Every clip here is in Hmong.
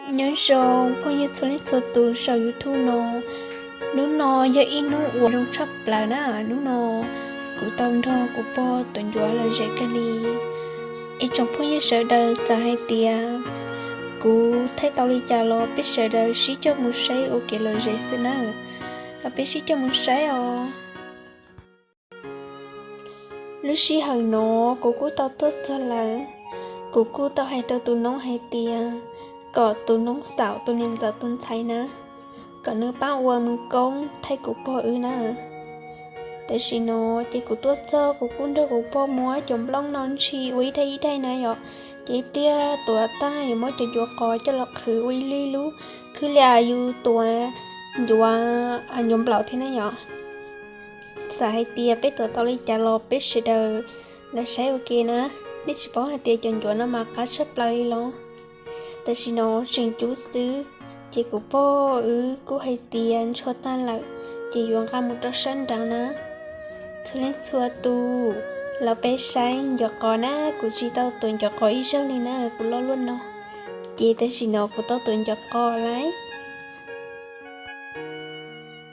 Nyob zoo phooj ywg txhua leej txhua tus saum YouTube no. Hnub no yog ib hnub uas zoo tshaj plaws na. Hnub no kuv tau nrog kuv pog tus ncuav los zem kawg li. Es tsoom phooj ywg sawv daws, txawm hais tias kuv thaij tau li cas los peb sawv daws sib coj mus saib ua kev lom zem xwb na. Los peb sib coj mus saib os. Lub sij hawm no kuv kuj tau tuaj txog lawm. Kuv kuj tau hais rau tus noob hais tias kom tus noob xaum tus niam ntxawm tus ntxhais na, kom nws pab ua mus koob thaij kuv pog wb na. Tam sim no ces kuv tuaj txog kuv kuj nrog kuv pog muab cov nplooj no ntshis ua ib daim ib daim na yom. Ces ib pliag tuav tag yuav muab cov ncuav qos coj los qhwv ua ib lub ib lub, khwv li yus tuav ncuav, ncuav nplaum thiab na yom. Txawm hais tias peb tuav tau li cas los peb sawv daws los saib ua ke na. Nej tsis paub hais tias cov ncuav no mas qab tshaj plaws li los. Tam sim no tseem cub xwb, ces kuv pog wb kuj hais tias ntshua tag lawm, ces yuav nqa mus rau sab nraud na. Txhua leej txhua tus, los peb saib ncuav qos na, kuv tsis tau tuav ncuav qos ib zaug li na, kuv loj luaj no. Ces tam sim no kuv tau tuav ncuav qos lawm.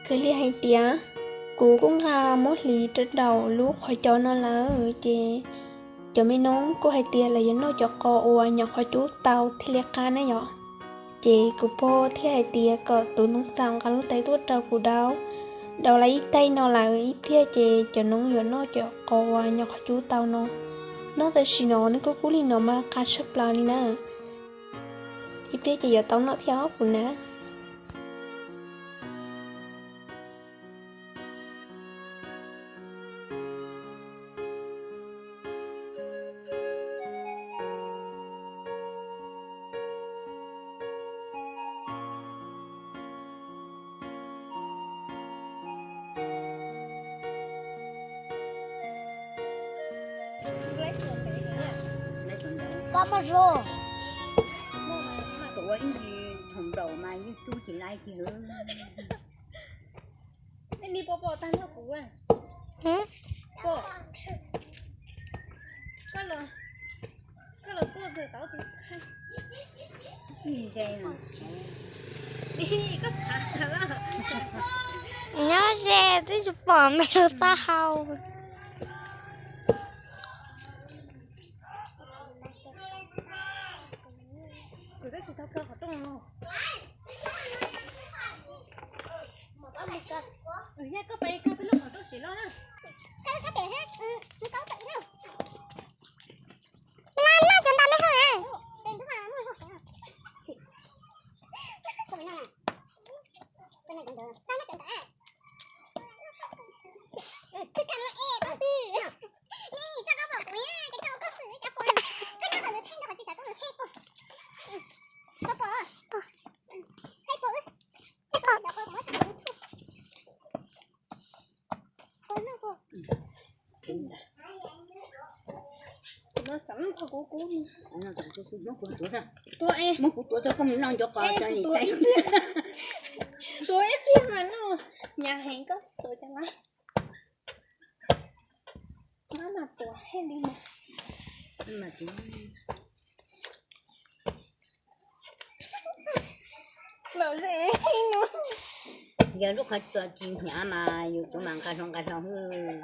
Khwv li hais tias kuv kuj nqa muab hliv rau nraum lub qhov cos no lawm, ces cov me noob kuj hais tias lawv yuav noj cov qos uas nyuam qhuav cub tau thiaj li qab na yom. Ces kuv pog thiaj hais tias kom tus noob xaum nqa lub tais tuaj rau kuv daub, daub lawm ib taig no lawm, ib pliag ces cov noob yuav noj cov qos uas nyuam qhuav cub tau no. Noj tam sim no nws kuj kub li no mas qab tshaj plaws li na. Ib pliag ces yuav tau noj thiab os kuv na. Koj muaj zog. Tus ua ib ntsis thaum nplaum mas yeej cub tsis laib kiag lawm. Nej pom pom tag nrho kuv. Pom. Koj los, koj los tuaj tau tus thaij. Koj txhav. Nyob ze twb tsis pom me rau taub hau. Kuv twb tsis tau kaw qhov rooj no. Yog koj pais kaw peb lub qhov rooj tsis loj na. Kaw sab pem, nws kaw tawm no. Mas noj cov nta me hawm. Kuv no xav noj thaum kuv kub. Muab kuv tuav tso, koj mus noj ncuav qos tso. Tuav ib pliag mas noj, nyas heev koj tuav cov mas. Mab mas tuav heev li mas. Yog lub qhov txos tsis hnyav mas yus tuav mas nqa hlo nqa hlo xwb.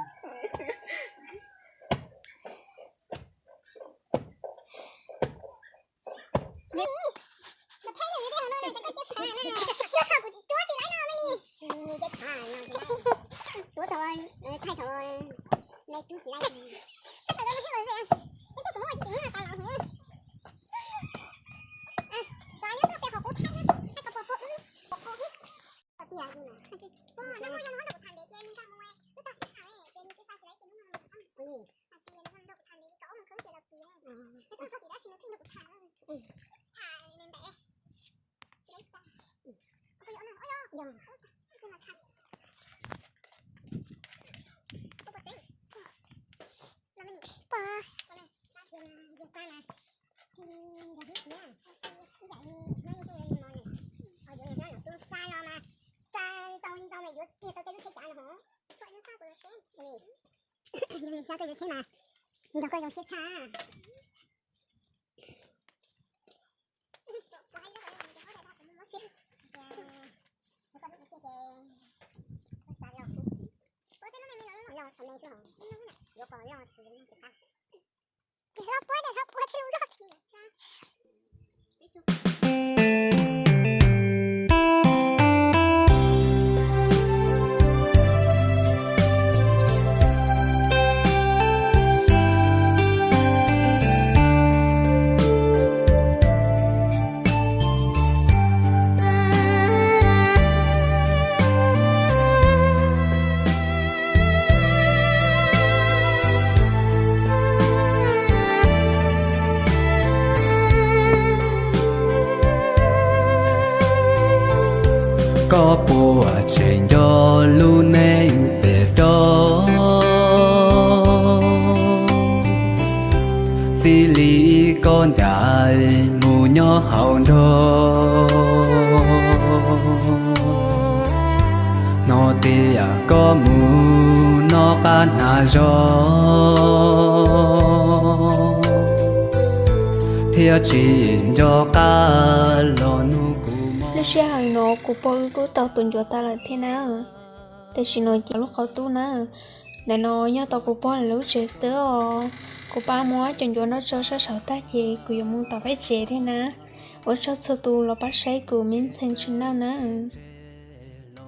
Nrog koj zoo siab tshaj. Koj puas tseem nco lub neej pem roob, txij li koj ncaim mus nyob hauv nroog, hnov tias koj mus noj qab hnav zog, thiab tsis nco qab los nug kuv. Lub sij hawm no kuv pog wb kuj tau tus ncuav tas lawm thiab na. Tam sim no ces lub qhov tub na, ntawm no nyob tau kuv pog lub tsev xwb os. Kuv pab muab cov ncuav no tso sab saud tag ces kuv yuav mus tom peb tsev thiab na. Ua tsaug txhua tus los pab saib kuv me ntxhee channel nawb.